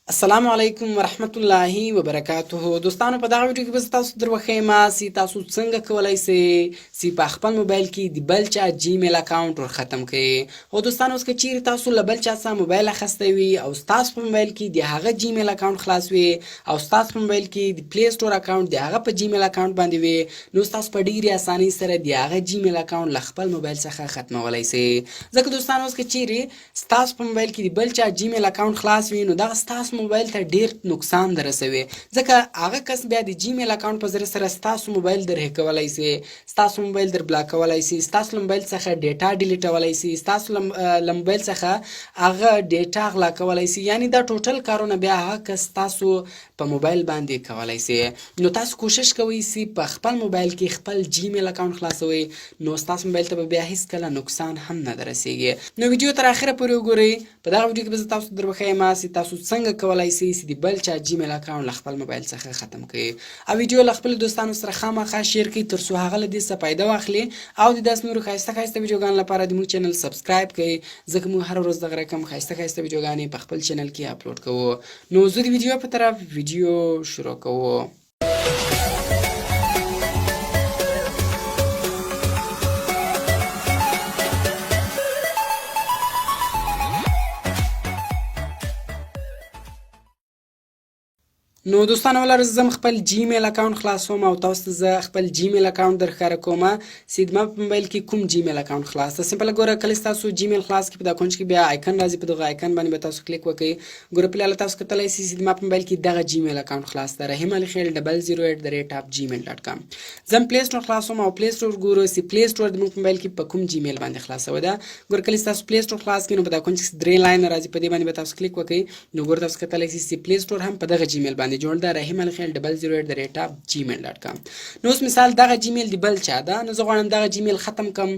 السلام علیکم ورحمت الله وبرکاته. دوستانو، په دغه ویډیو کې به تاسو در وښیم چې تاسو څنګه کولای شئ چې په خپل موبایل کې د بل چا جیمیل اکاونټ ور ختم کړئ. او دوستانو، اوس که چیرې تاسو له بل چا څخه موبایل اخیستی وي او ستاسو په موبایل کې د هغه جیمیل اکاونټ خلاص وي او ستاسو په موبایل کې د پلی سټور اکاونټ د هغه په جیمیل اکاونټ باندې وي، نو تاسو په ډیرې اسانۍ سره د هغه جیمیل اکاونټ له خپل موبایل څخه ختمولی شئ. ځکه دوستانو، اوس که چیرې ستاسو په موبایل کې د بل چا جیمیل اکاونټ خلاص وي، نو دغه ستاسو موبایل ته ډیر نقصان درسوي، ځکه هغه کس بیا د جیمیل اکاونټ په ذریعه سره ستاسو موبایل در هکولای شي، ستاسو موبایل در بلاک کولای شي، ستاسو له موبایل څخه ډیټا ډیلیټولای شي، ستاسو له موبایل څخه هغه ډیټا غلا کولای شي. یعنی دا ټوټل کارونه بیا هغه کس ستاسو په موبایل باندې کولای شي. نو تاسو کوشش کوئ چې په خپل موبایل کې خپل جیمیل اکاونټ خلاصوئ، نو ستاسو موبایل ته به بیا هیڅ کله نقصان هم نه درسیږي. نو ویډیو تر اخره پورې وګورئ. په دغه ویډیو کې به زه تاسو در وښیم چې تاسو څنګه کولای شئ چې د بل چا جیمیل اکاونټ له خپل موبایل څخه ختم کړئ، او ویډیو له خپلو دوستانو سره خامخا share کړئ تر څو هغه له دې څخه فایده واخلي. او د داسې نورو ښایسته ښایسته ویډیوګانو لپاره د موږ چینل subscribe کړئ، ځکه موږ هره ورځ دغه رقم ښایسته ښایسته ویډیوګانې په خپل چینل کې اپلوډ کوو. نو زه د ویډیو په طرف ویډیو شروع کوو. نو دوستانو ولر، زم خپل جیمیل اکاونټ خلاصوم او تاسو ته زه خپل جیمیل اکاونټ در ښکاره کوم چې د ما په موبایل کې کوم جیمیل اکاونټ خلاص ده. simple ګوره، کله تاسو جیمیل خلاص کړئ، په دا کونج کې بیا آیکن راځي، په دغه آیکن باندې به تاسو کلیک وکړئ. ګوره، په لاله تاسو کتلی شئ چې د ما په موبایل کې دغه جیمیل اکاونټ خلاص ده، رحیم علي خیل 00@gmail.com. زم پلی سټور خلاصوم او پلی سټور ګورو چې پلی سټور د موږ په موبایل کې په کوم جیمیل باندې خلاصوي ده. ګوره، کله تاسو پلی سټور خلاص کړئ، نو په دا کونج کې درې line راځي، په دې باندې به تاسو کلیک وکړئ. نو ګوره، تاسو کتلی شئ چې پلی سټور هم په دغه جیمیل باندې جوړ ده، رحیم علي خیل 00@gmail.com. نو اوس مثال دغه جیمیل دی بل چا ده، نو زه غواړم دغه جیمیل ختم کم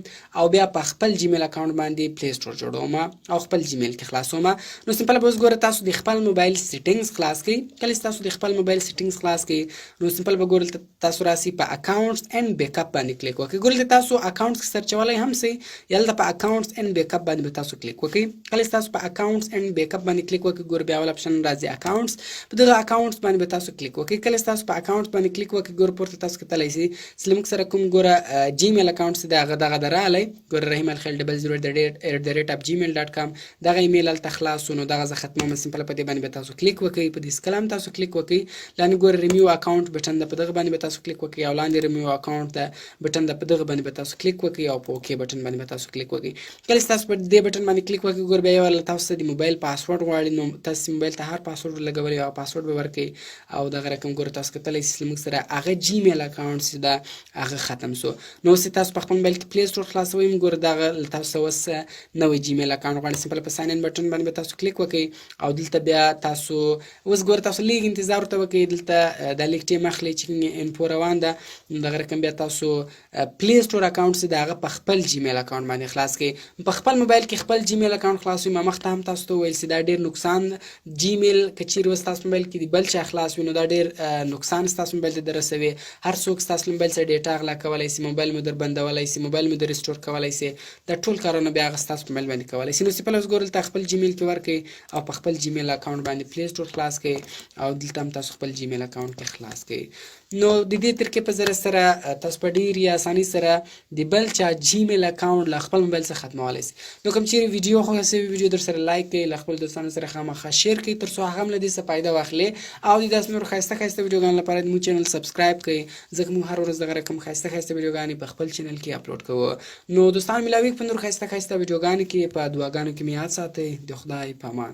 او بیا په خپل جیمیل اکاونټ باندې پلی سټور جوړوم او خپل جیمیل کې خلاصوم. نو simple به اوس ګوره تاسو د خپل موبایل settings خلاص کړئ. کله چې تاسو د خپل موبایل settings خلاص کړئ، نو simple به ګوره تاسو راسي په accounts and backup باندې کلیک وکړئ. ګوره، تاسو accounts کې سرچولای هم سئ، یا دلته په accounts and backup باندې به تاسو کلیک وکړئ. کله چې تاسو په accounts and backup باندې کلیک وکړئ، ګوره بیا اول option راځي accounts، په دغه accounts باندې به تاسو کلیک وکړئ. کله چې تاسو په accounts باندې کلیک وکړئ، ګوره پورته تاسو کتلی شئ چې له موږ سره کوم ګوره جیمیل اکاونټ دی، هغه دغه درالی. ګوره، رحیم الخیل 00@gmail.com، دغه ایمیل هلته خلاص. نو دغه زه ختموم. simple په دې باندې به تاسو کلیک وکړئ. په دې سکلم تاسو کلیک وکړئ، لاندې ګوره ریمیو اکاونټ بټن ده، په دغه باندې به تاسو کلیک وکړئ، او لاندې ریمیو اکاونټ ده بټن ده، په دغه باندې به تاسو کلیک وکړئ او په OK button باندې به تاسو کلیک وکړئ. کله چې تاسو په دې بټن باندې کلیک وکړئ، ګوره بیا یو له تاسو څخه د موبایل پاسورډ غواړي. نو تاسو موبایل ته هر پاسورډ لګولی او پاسورډ به ورکړئ. او دغه رقم ګوره تاسو کتلی شئ چې موږ سره هغه جیمیل اکاونټ چې ده هغه ختم سو. نو اوس تاسو په خپل موبایل کې پلی سټور خلاصوئ، ګوره دغه له تاسو اوس نوی جیمیل اکاونټ غواړي. simple په sign in button باندې به تاسو کلیک وکړئ او دلته بیا تاسو اوس ګوره تاسو لږ انتظار ورته وکړئ. دلته دا لږ ټیم اخلي چې info روان ده. نو دغه رقم بیا تاسو پلی سټور اکاونټ چې د هغه په خپل جیمیل اکاونټ باندې خلاص کړئ، په خپل موبایل کې خپل جیمیل اکاونټ خلاصوي. ما مخته هم تاسو ته وویل چې دا ډیر نقصان، جیمیل که چیرې اوس تاسو موبایل کې د بل چا خلاص وي، نو دا ډیر نقصان ستاسو موبایل ته درسوي. هر څوک ستاسو موبایل څخه ډیټا غلا کولای شي، موبایل مو در بندولای شي، موبایل مو در restore کولای شي. دا ټول کارونه بیا هغه ستاسو په موبایل باندې کولای شي. نو simple اوس ګورل ته خپل جیمیل کې ورکړئ او په خپل جیمیل اکاونټ باندې پلی سټور خلاص کړئ او دلته هم تاسو خپل جیمیل اکاونټ کې خلاص کړئ. نو د دې طریقې په ذریعه سره تاسو په ډېرې اسانۍ سره د بل چا جیمیل اکاونټ له خپل موبایل څخه ختمولی شئ. نو کوم چیرې ویډیو خوښه سوي، ویډیو در سره like کړئ، له خپل دوستانو سره خامخا share کړئ تر څو هغه هم له دې څخه فایده واخلي. او د داسې نورو ښایسته ښایسته ویډیوګانو لپاره د موږ چینل subscribe کړئ، ځکه موږ هر ورځ دغه رقم ښایسته ښایسته ویډیوګانې په خپل چینل کې اپلوډ کوو. نو دوستان، ملاویږ په نورو ښایسته ښایسته ویډیوګانو کې. په دعاګانو کې مې یاد ساتئ. د خدای په امان.